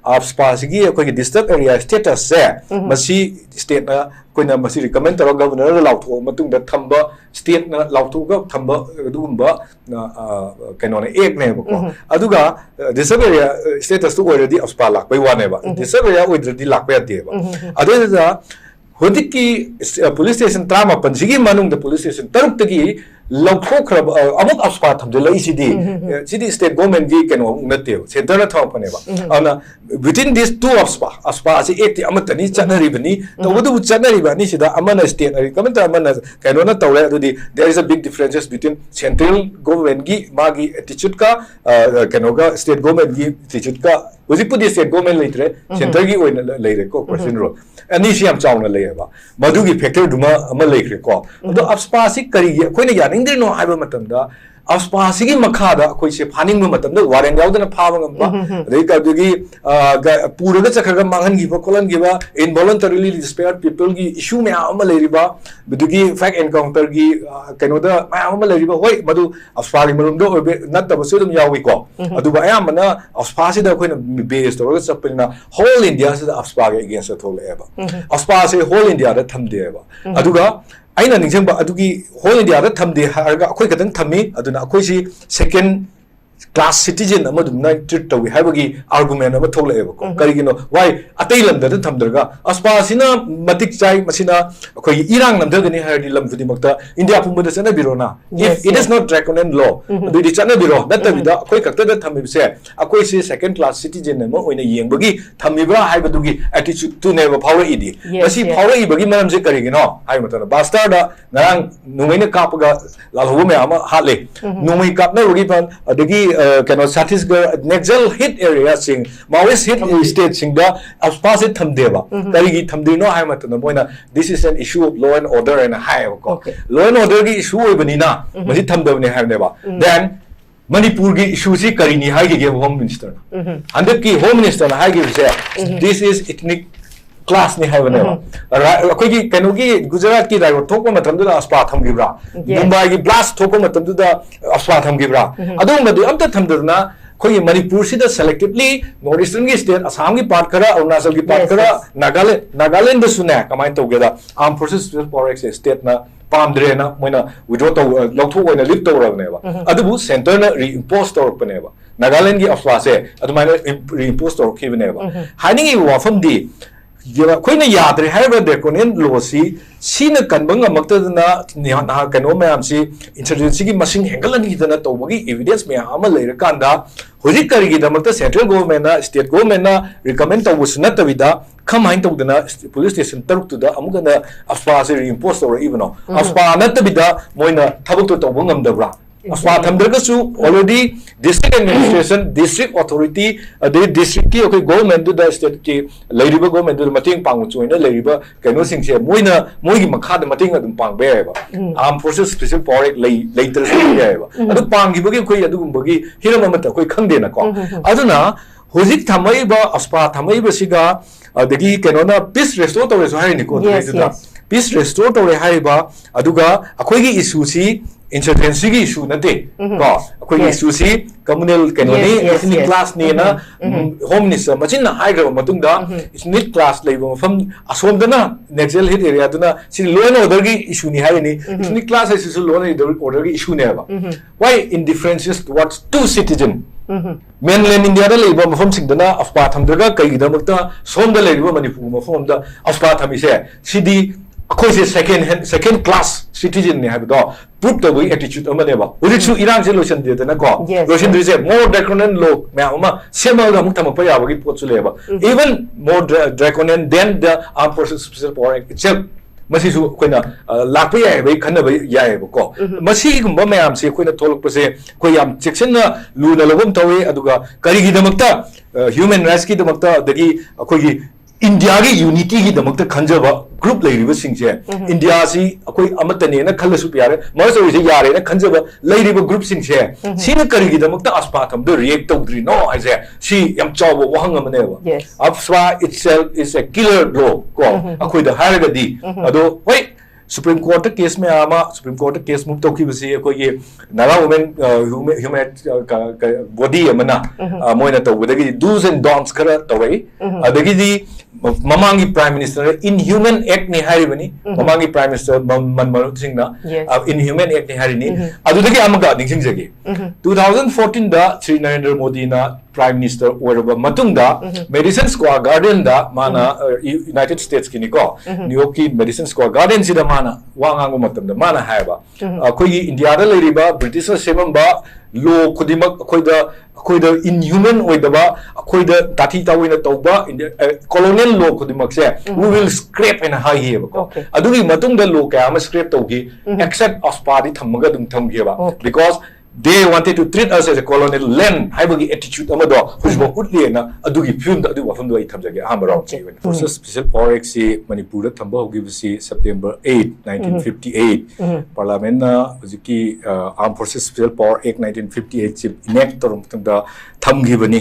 ꯑꯁꯄꯥꯁꯤꯒꯤ ꯑꯩꯈꯣꯏꯒꯤ disturbed area statusꯁꯦ ꯃꯁꯤ ꯁ꯭ꯇꯦꯠꯅ, ꯑꯩꯈꯣꯏꯅ ꯃꯁꯤ ꯔꯤꯀꯃꯦꯟ ꯇꯧꯔꯒ ꯒꯚꯔꯅꯔꯗ ꯂꯥꯎꯊꯣꯛꯑ ꯃꯇꯨꯡꯗ ꯊꯝꯕ, ꯁ꯭ꯇꯦꯠꯅ ꯂꯥꯎꯊꯣꯛꯑꯒ ꯊꯝꯕ ꯑꯗꯨꯒꯨꯝꯕ, ꯑ, ꯑ, ꯀꯩꯅꯣꯅꯦ, ꯑꯦꯛꯅꯦꯕꯀꯣ꯫ ꯑꯗꯨꯒ, ꯑ, disturbed area, ꯑ, statusꯇꯨ ꯑꯣꯏꯔꯗꯤ ꯑꯁꯄꯥ ꯂꯥꯛꯄꯩ ꯋꯥꯅꯦꯕ꯫ Disturbed area ꯑꯣꯏꯗ꯭ꯔꯗꯤ ꯂꯥꯛꯄ ꯌꯥꯗꯦꯕ꯫ ꯑꯗꯨꯗꯨꯅ ꯍꯧꯖꯤꯛꯀꯤ, ꯑ, police station ꯇꯔꯥꯃꯥꯄꯟꯁꯤꯒꯤ ꯃꯅꯨꯡꯗ police station ꯇꯔꯨꯛꯇꯒꯤ ꯂꯧꯊꯣꯛꯈ꯭ꯔꯕ ꯑ, ꯑꯃꯨꯛ AFSPA ꯊꯝꯖꯤꯜꯂꯛꯏꯁꯤꯗꯤ, ꯑ, ꯁꯤꯗꯤ state government ꯀꯤ ꯀꯩꯅꯣ ꯑꯃꯨꯛ ꯅꯠꯇꯦꯕ, centre ꯅ ꯊꯝꯃꯛꯄꯅꯦꯕ꯫ ꯑꯗꯨꯅ within these two AFSPA, AFSPA ꯑꯁꯤ act ꯇꯤ ꯑꯃꯠꯇꯅꯤ, ꯆꯠꯅꯔꯤꯕꯅꯤ꯫ ꯇꯧꯕꯇꯕꯨ ꯆꯠꯅꯔꯤꯕ ꯑꯅꯤꯁꯤꯗ ꯑꯃꯅ state ꯅ recommend ꯇꯧꯔꯦ, ꯑꯃꯅ ꯀꯩꯅꯣꯅ ꯇꯧꯔꯦ, ꯑꯗꯨꯗꯤ there is a big differences between central government ꯒꯤ ꯃꯥꯒꯤ attitude ꯀ, ꯑ, ꯀꯩꯅꯣꯒ, state government ꯒꯤ attitude ꯀ꯫ ꯍꯧꯖꯤꯛꯄꯨꯗꯤ state government ꯂꯩꯇ꯭ꯔꯦ, centre ꯒꯤ ꯑꯣꯏꯅ ꯂ-, ꯂꯩꯔꯦꯀꯣ, President role꯫ ꯑꯅꯤꯁꯤ ꯌꯥꯝ ꯆꯥꯎꯅ ꯂꯩꯌꯦꯕ꯫ ꯃꯗꯨꯒꯤ factor ꯗꯨꯃ ꯑꯃ ꯂꯩꯈ꯭ꯔꯦꯀꯣ꯫ ꯑꯗꯣ AFSPA ꯁꯤ ꯀꯔꯤꯒꯤ ꯑꯩꯈꯣꯏꯅ ꯌꯥꯅꯤꯡꯗ꯭ꯔꯤꯅꯣ ꯍꯥꯏꯕ ꯃꯇꯝꯗ, AFSPA ꯁꯤꯒꯤ ꯃꯈꯥꯗ ꯑꯩꯈꯣꯏꯁꯦ ꯐꯥꯅꯤꯡꯕ ꯃꯇꯝꯗ warrant ꯌꯥꯎꯗꯅ ꯐꯥꯕ ꯉꯝꯕ, ꯑꯗꯩ ꯑꯗꯨꯒꯤ, ꯑ, ꯒ-, ꯄꯨꯔꯒ ꯆꯠꯈ꯭ꯔꯒ ꯃꯥꯡꯍꯟꯈꯤꯕ ꯈꯣꯠꯍꯟꯈꯤꯕ, involuntarily disappeared people ꯒꯤ issue ꯃꯌꯥꯝ ꯑꯃ ꯂꯩꯔꯤꯕ, ꯑꯗꯨꯒꯤ fake encounter ꯒꯤ, ꯑ, ꯀꯩꯅꯣꯗ ꯃꯌꯥꯝ ꯑꯃ ꯂꯩꯔꯤꯕ, ꯍꯣꯏ, ꯃꯗꯨ AFSPA ꯒꯤ ꯃꯔꯨꯝꯗ ꯑꯣꯏꯕ ꯅꯠꯇꯕꯁꯨ ꯑꯗꯨꯝ ꯌꯥꯎꯏꯀꯣ꯫ ꯑꯗꯨꯕꯨ ꯑꯌꯥꯝꯕꯅ AFSPA ꯁꯤꯗ ꯑꯩꯈꯣꯏꯅ base ꯇꯧꯔꯒ ꯆꯠꯄꯅꯤꯅ whole India ꯁꯤꯗ AFSPA ꯒꯤ against ꯇ ꯊꯣꯛꯂꯛꯑꯦꯕ꯫ AFSPA ꯁꯦ whole India ꯗ ꯊꯝꯗꯦꯕ꯫ ꯑꯗꯨꯒ ꯑꯩꯅ ꯅꯤꯡꯁꯤꯡꯕ ꯑꯗꯨꯒꯤ whole India ꯗ ꯊꯝꯗꯦ ꯍꯥꯏꯔꯒ ꯑꯩꯈꯣꯏ ꯈꯛꯇꯪ ꯊꯝꯃꯤ, ꯑꯗꯨꯅ ꯑꯩꯈꯣꯏꯁꯤ second class citizen ꯑꯃ ꯑꯗꯨꯝꯅ treat ꯇꯧꯏ ꯍꯥꯏꯕꯒꯤ argument ꯑꯃ ꯊꯣꯛꯂꯛꯑꯦꯕꯀꯣ꯫ ꯀꯔꯤꯒꯤꯅꯣ? Why? ꯑꯇꯩ ꯂꯝꯗ ꯑꯗꯨꯝ ꯊꯝꯗ꯭ꯔꯒ AFSPA ꯁꯤꯅ ꯃꯇꯤꯛ ꯆꯥꯏ, ꯃꯁꯤꯅ ꯑꯩꯈꯣꯏꯒꯤ ꯏꯔꯥꯡ ꯅꯝꯊꯒꯅꯤ ꯍꯥꯏꯔꯗꯤ ꯂꯝ ꯈꯨꯗꯤꯡꯃꯛꯇ India ꯄꯨꯝꯕꯗ ꯆꯠꯅꯕꯤꯔꯣꯅ꯫ If Yes, it is yes. not draconian law, ꯑꯗꯨꯗꯤ ꯆꯠꯅꯕꯤꯔꯣ꯫ ꯅꯠꯇꯕꯤꯗ ꯑꯩꯈꯣꯏ ꯈꯛꯇꯗ ꯊꯝꯃꯤꯕꯁꯦ, ꯑꯩꯈꯣꯏꯁꯤ second class citizen ꯑꯃ ꯑꯣꯏꯅ ꯌꯦꯡꯕꯒꯤ ꯊꯝꯃꯤꯕ꯭ꯔꯥ ꯍꯥꯏꯕꯗꯨꯒꯤ attitude ꯇꯨꯅꯦꯕ ꯐꯥꯎꯔꯛꯏꯗꯤ꯫ Yes, ꯃꯁꯤ yes. ꯐꯥꯎꯔꯛꯏꯕꯒꯤ ꯃꯔꯝꯁꯦ ꯀꯔꯤꯒꯤꯅꯣ ꯍꯥꯏꯕ ꯃꯇꯝꯗ, ꯕꯥꯁꯇꯔꯗ ꯉꯔꯥꯡ ꯅꯣꯡꯃꯩꯅ ꯀꯥꯞꯄꯒ ꯂꯥꯜꯍꯧꯕ ꯃꯌꯥꯝ ꯑꯃ ꯍꯥꯠꯂꯦ꯫ ꯅꯣꯡꯃꯩ ꯀꯥꯞꯅꯕꯒꯤ ꯐ-, ꯑꯗꯒꯤ, ꯑ, ꯀꯩꯅꯣ, ꯆꯇꯤꯁꯒꯔ, Naxal hit area ꯁꯤꯡ, Maoist hit state ꯁꯤꯡꯗ AFSPA ꯁꯦ ꯊꯝꯗꯦꯕ꯫ ꯀꯔꯤꯒꯤ ꯊꯝꯗ꯭ꯔꯤꯅꯣ ꯍꯥꯏꯕ ꯃꯇꯝꯗ, ꯃꯣꯏꯅ, "This is an issue of law and order" ꯍꯥꯏꯅ ꯍꯥꯏꯌꯦꯕꯀꯣ꯫ Okay. Law and order ꯒꯤ issue ꯑꯣꯏꯕꯅꯤꯅ ꯃꯁꯤ ꯊꯝꯗꯕꯅꯤ ꯍꯥꯏꯕꯅꯦꯕ꯫ Then ꯃꯅꯤꯄꯨꯔꯒꯤ issue ꯁꯤ ꯀꯔꯤꯅꯤ ꯍꯥꯏꯈꯤꯒꯦ Home Minister ꯅ? ꯍꯟꯗꯛꯀꯤ Home Minister ꯅ ꯍꯥꯏꯈꯤꯕꯁꯦ, "This is ethnic clash" ꯅꯤ ꯍꯥꯏꯕꯅꯦꯕ꯫ ꯔꯥ-, ꯑꯩꯈꯣꯏꯒꯤ ꯀꯩꯅꯣꯒꯤ ꯒꯨꯖꯔꯥꯠꯀꯤ riot ꯊꯣꯛꯄ ꯃꯇꯝꯗꯨꯗ AFSPA ꯊꯝꯈꯤꯕ꯭ꯔꯥ? Yes. ꯃꯨꯝꯕꯥꯏꯒꯤ blast ꯊꯣꯛꯄ ꯃꯇꯝꯗꯨꯗ AFSPA ꯊꯝꯈꯤꯕ꯭ꯔꯥ? ꯑꯗꯨꯒꯨꯝꯕꯗꯨ ꯑꯝꯇ ꯊꯝꯗꯗꯅ ꯑꯩꯈꯣꯏꯒꯤ ꯃꯅꯤꯄꯨꯔꯁꯤꯗ selectively North Eastern ꯒꯤ state, ꯑꯁꯥꯝꯒꯤ part ꯈꯔ, ꯑꯔꯨꯅꯥꯆꯜꯒꯤ part Yes, ꯈꯔ, yes. ꯅꯥꯒꯥꯂꯦꯟ, ꯅꯥꯒꯥꯂꯦꯟꯗꯁꯨꯅꯦ ꯀꯃꯥꯏꯅ ꯇꯧꯒꯦꯗ, Armed Forces Special Power Act ꯁꯦ state ꯅ ꯄꯥꯝꯗ꯭ꯔꯦꯅ ꯃꯣꯏꯅ withdraw ꯇꯧ-, ꯂꯧꯊꯣꯛ ꯑꯣꯏꯅ lift ꯇꯧꯔꯕꯅꯦꯕ꯫ ꯑꯗꯨꯕꯨ centre ꯅ reimpose ꯇꯧꯔꯛꯄꯅꯦꯕ꯫ ꯅꯥꯒꯥꯂꯦꯟꯒꯤ AFSPA ꯁꯦ ꯑꯗꯨꯃꯥꯏꯅ imp-, reimpose ꯇꯧꯔꯛꯈꯤꯕꯅꯦꯕ꯫ ꯍꯥꯏꯅꯤꯡꯉꯤꯕ ꯋꯥꯐꯝꯗꯤ, ꯑꯩꯈꯣꯏꯅ ꯌꯥꯗ꯭ꯔꯦ ꯍꯥꯏꯔꯤꯕ draconian law ꯁꯤ ꯁꯤꯅ ꯀꯟꯕ ꯉꯝꯃꯛꯇꯗꯅ ꯅꯍꯥꯟ ꯀꯩꯅꯣ ꯃꯌꯥꯝꯁꯤ insurgency ꯒꯤ ꯃꯁꯤꯡ ꯍꯦꯟꯒꯠꯍꯟꯈꯤꯗꯅ ꯇꯧꯕꯒꯤ evidence ꯃꯌꯥꯝ ꯑꯃ ꯂꯩꯔꯀꯥꯟꯗ ꯍꯧꯖꯤꯛ ꯀꯔꯤꯒꯤꯗꯃꯛꯇ central government ꯅ state government ꯅ recommend ꯇꯧꯕꯁꯨ ꯅꯠꯇꯕꯤꯗ ꯀꯃꯥꯏꯅ ꯇꯧꯗꯅ police station ꯇꯔꯨꯛꯇꯨꯗ ꯑꯃꯨꯛ ꯍꯟꯅ AFSPA ꯁꯤ reimpose ꯇꯧꯔꯛꯏꯕꯅꯣ? AFSPA ꯅꯠꯇꯕꯤꯗ ꯃꯣꯏꯅ ꯊꯕꯛꯇꯣ ꯇꯧꯕ ꯉꯝꯗꯕ꯭ꯔꯥ? AFSPA ꯊꯝꯗ꯭ꯔꯒꯁꯨ already district administration, district authority, ꯑꯗꯩ district ꯀꯤ ꯑꯩꯈꯣꯏ government ꯇꯨꯗ, state ꯀꯤ ꯂꯩꯔꯤꯕ government ꯇꯨꯗ ꯃꯇꯦꯡ ꯄꯥꯡꯕꯁꯨ ꯑꯣꯏꯅ ꯂꯩꯔꯤꯕ ꯀꯩꯅꯣꯁꯤꯡꯁꯦ ꯃꯣꯏꯅ ꯃꯣꯏꯒꯤ ꯃꯈꯥꯗ ꯃꯇꯦꯡ ꯑꯗꯨꯝ ꯄꯥꯡꯕ ꯌꯥꯏꯑꯕ꯫ Armed Forces Special Power Act ꯂꯩ ꯂꯩꯇ꯭ꯔꯁꯨ ꯌꯥꯏꯑꯕ꯫ ꯑꯗꯨ ꯄꯥꯡꯈꯤꯕꯒꯤ ꯑꯩꯈꯣꯏ ꯑꯗꯨꯒꯨꯝꯕꯒꯤ ꯍꯤꯔꯝ ꯑꯃꯠꯇ ꯑꯩꯈꯣꯏ ꯈꯪꯗꯦꯅꯀꯣ꯫ ꯑꯗꯨꯅ ꯍꯧꯖꯤꯛ ꯊꯝꯃꯛꯏꯕ AFSPA ꯊꯝꯃꯛꯏꯕꯁꯤꯒ ꯑꯗꯒꯤ ꯀꯩꯅꯣꯅ peace restore ꯇꯧꯔꯦꯁꯨ ꯍꯥꯏꯔꯤꯅꯤꯀꯣ꯫ Yes, ꯑꯗꯨꯗꯩꯗꯨꯗ yes. Peace restore ꯇꯧꯔꯦ ꯍꯥꯏꯔꯤꯕ, ꯑꯗꯨꯒ ꯑꯩꯈꯣꯏꯒꯤ issue ꯁꯤ insurgency ꯒꯤ issue ꯅꯠꯇꯦ ꯀꯣ꯫ ꯑꯩꯈꯣꯏꯒꯤ Yes. issue ꯁꯤ communal ꯀꯩꯅꯣꯅꯤ, Yes, yes, ethnic yes. Class ꯅꯦꯅ Home Minister ꯃꯆꯤꯟꯅ ꯍꯥꯏꯈ꯭ꯔꯕ ꯃꯇꯨꯡꯗ ethnic class ꯂꯩꯕ ꯃꯐꯝ ꯑꯁꯣꯝꯗꯅ Naxal hit area ꯗꯨꯅ ꯁꯤ law and order ꯒꯤ issue ꯅꯤ ꯍꯥꯏꯔꯤꯅꯤ꯫ Ethnic class ꯍꯥꯏꯁꯤꯁꯨ law and order ꯒꯤ issue ꯅꯦꯕ꯫ Why indifferences towards two citizen? Mainland India ꯗ ꯂꯩꯕ ꯃꯐꯝꯁꯤꯡꯗꯅ AFSPA ꯊꯝꯗ꯭ꯔꯒ ꯀꯩꯒꯤꯗꯃꯛꯇ ꯁꯣꯝꯗ ꯂꯩꯔꯤꯕ ꯃꯅꯤꯄꯨꯔ ꯃꯐꯝ ꯑꯃꯗ AFSPA ꯊꯝꯃꯤꯁꯦ? ꯁꯤꯗꯤ ꯑꯩꯈꯣꯏꯁꯦ second hand, second class citizen ꯅꯤ ꯍꯥꯏꯕꯗꯣ prove ꯇꯧꯕꯒꯤ attitude ꯑꯃꯅꯦꯕ꯫ ꯍꯧꯖꯤꯛꯁꯨ ꯏꯔꯥꯡꯁꯦ ꯂꯣꯏꯁꯤꯟꯗꯦꯗꯅꯀꯣ꯫ Yes, ꯂꯣꯏꯁꯤꯟꯗ꯭ꯔꯤꯁꯦ more draconian law ꯃꯌꯥꯝ ꯑꯃ ꯁꯦꯝꯃꯒ ꯑꯃꯨꯛ ꯊꯝꯃꯛꯄ ꯌꯥꯕꯒꯤ ꯄꯣꯠꯁꯨ ꯂꯩꯌꯦꯕ꯫ Even more dra- draconian than the Armed Forces Special Power Act itself꯫ ꯃꯁꯤꯁꯨ ꯑꯩꯈꯣꯏꯅ ꯑ, ꯂꯥꯛꯄ ꯌꯥꯏ ꯍꯥꯏꯕꯒꯤ ꯈꯟꯅꯕ ꯌꯥꯏꯑꯕꯀꯣ꯫ ꯃꯁꯤꯒꯨꯝꯕ ꯃꯌꯥꯝꯁꯦ ꯑꯩꯈꯣꯏꯅ ꯊꯣꯛꯂꯛꯄꯁꯦ ꯑꯩꯈꯣꯏ ꯌꯥꯝ ꯆꯦꯛꯁꯤꯟꯅ ꯂꯨꯅ ꯂꯧꯕ ꯑꯃ ꯊꯧꯋꯤ꯫ ꯑꯗꯨꯒ ꯀꯔꯤꯒꯤꯗꯃꯛꯇ ꯑ, human rights ꯀꯤꯗꯃꯛꯇ, ꯑꯗꯒꯤ ꯑꯩꯈꯣꯏꯒꯤ India ꯒꯤ unity ꯒꯤꯗꯃꯛꯇ ꯈꯟꯖꯕ group ꯂꯩꯔꯤꯕꯁꯤꯡꯁꯦ, India ꯁꯤ ꯑꯩꯈꯣꯏ ꯑꯃꯠꯇꯅꯦꯅ ꯈꯜꯂꯁꯨ ꯌꯥꯔꯦ, merge ꯇꯧꯔꯤꯁꯦ ꯌꯥꯔꯦꯅ ꯈꯟꯖꯕ ꯂꯩꯔꯤꯕ group ꯁꯤꯡꯁꯦ, ꯁꯤꯅ ꯀꯔꯤꯒꯤꯗꯃꯛꯇ AFSPA ꯊꯝꯕꯗ react ꯇꯧꯗ꯭ꯔꯤꯅꯣ ꯍꯥꯏꯁꯦ, ꯁꯤ ꯌꯥꯝ ꯆꯥꯎꯕ ꯋꯥꯍꯪ ꯑꯃꯅꯦꯕ꯫ Yes. AFSPA itself is a killer law ꯀꯣ, ꯑꯩꯈꯣꯏꯗ ꯍꯥꯏꯔꯒꯗꯤ꯫ ꯑꯗꯣ ꯍꯣꯏ, Supreme Court ꯇ case ꯃꯌꯥꯝ ꯑꯃ, Supreme Court ꯇ case move ꯇꯧꯈꯤꯕꯁꯤ ꯑꯩꯈꯣꯏꯒꯤ Naga women, ꯑ, human, human rights, ꯑ, ꯀ-, ꯀ-, body ꯑꯃꯅ, ꯑ, ꯃꯣꯏꯅ ꯇꯧꯕꯗꯒꯤ do's and don'ts ꯈꯔ ꯇꯧꯔꯛꯏ꯫ ꯑꯗꯒꯤꯗꯤ ꯃ-, ꯃꯃꯥꯡꯒꯤ Prime Minister Inhuman Act ꯅꯤ ꯍꯥꯏꯔꯤꯕꯅꯤ꯫ ꯃꯃꯥꯡꯒꯤ Prime Minister ꯃ-, ꯃꯟꯃꯣꯍꯟ ꯁꯤꯡꯅ, Yes. ꯑ, Inhuman Act ꯅꯤ ꯍꯥꯏꯔꯤꯅꯤ꯫ ꯑꯗꯨꯗꯒꯤ ꯑꯃꯒ ꯅꯤꯡꯁꯤꯡꯖꯒꯦ꯫ Two thousand fourteen ꯗ ꯁ꯭ꯔꯤ ꯅꯔꯦꯟꯗ꯭ꯔ ꯃꯣꯗꯤꯅ Prime Minister ꯑꯣꯏꯔꯕ ꯃꯇꯨꯡꯗ Madison Square Garden ꯗ ꯃꯥꯅ, ꯑ, ꯌꯨ-, United States ꯀꯤꯅꯤꯀꯣ, New York ꯀꯤ Madison Square Garden ꯁꯤꯗ ꯃꯥꯅ ꯋꯥ ꯉꯥꯡꯕ ꯃꯇꯝꯗ ꯃꯥꯅ ꯍꯥꯏꯕ, ꯑꯩꯈꯣꯏꯒꯤ ꯏꯟꯗꯤꯌꯥꯗ ꯂꯩꯔꯤꯕ ꯕ꯭ꯔꯤꯇꯤꯁꯅ ꯁꯦꯝꯃꯝꯕ law ꯈꯨꯗꯤꯡꯃꯛ ꯑꯩꯈꯣꯏꯗ, ꯑꯩꯈꯣꯏꯗ inhuman ꯑꯣꯏꯗꯕ, ꯑꯩꯈꯣꯏꯗ ꯇꯥꯊꯤ ꯇꯥꯑꯣꯏꯅ ꯇꯧꯕ India, ꯑ, colonial law ꯈꯨꯗꯤꯡꯃꯛꯁꯦ, we will scrap ꯍꯥꯏꯅ ꯍꯥꯏꯈꯤꯑꯕꯀꯣ꯫ Okay. ꯑꯗꯨꯒꯤ ꯃꯇꯨꯡꯗ law ꯀꯌꯥ ꯑꯃ scrap ꯇꯧꯈꯤ, except AFSPA ꯗꯤ ꯊꯝꯃꯒ ꯑꯗꯨꯝ ꯊꯝꯈꯤꯑꯕ, Okay. because they wanted to treat us as a colonial land ꯍꯥꯏꯕꯒꯤ attitude ꯑꯃꯗꯣ ꯍꯧꯖꯤꯛꯐꯥꯎ ꯎꯠꯂꯤꯑꯅ ꯑꯗꯨꯒꯤ ꯐꯤꯕꯝꯗ, ꯑꯗꯨꯒꯤ ꯋꯥꯐꯝꯗꯣ ꯑꯩ ꯊꯝꯖꯒꯦ ꯑꯍꯥꯟꯕ round ꯁꯤꯒꯤ ꯑꯣꯏꯅ꯫ Forces Special Power Act ꯁꯤ ꯃꯅꯤꯄꯨꯔꯗ ꯊꯝꯕ ꯍꯧꯈꯤꯕꯁꯤ September eight, nineteen fifty-eight꯫ Parliament ꯅ ꯍꯧꯖꯤꯛꯀꯤ, ꯑ, Armed Forces Special Power Act nineteen fifty-eight ꯁꯤ enact ꯇꯧꯔꯕ ꯃꯇꯨꯡꯗ ꯊꯝꯈꯤꯕꯅꯤ꯫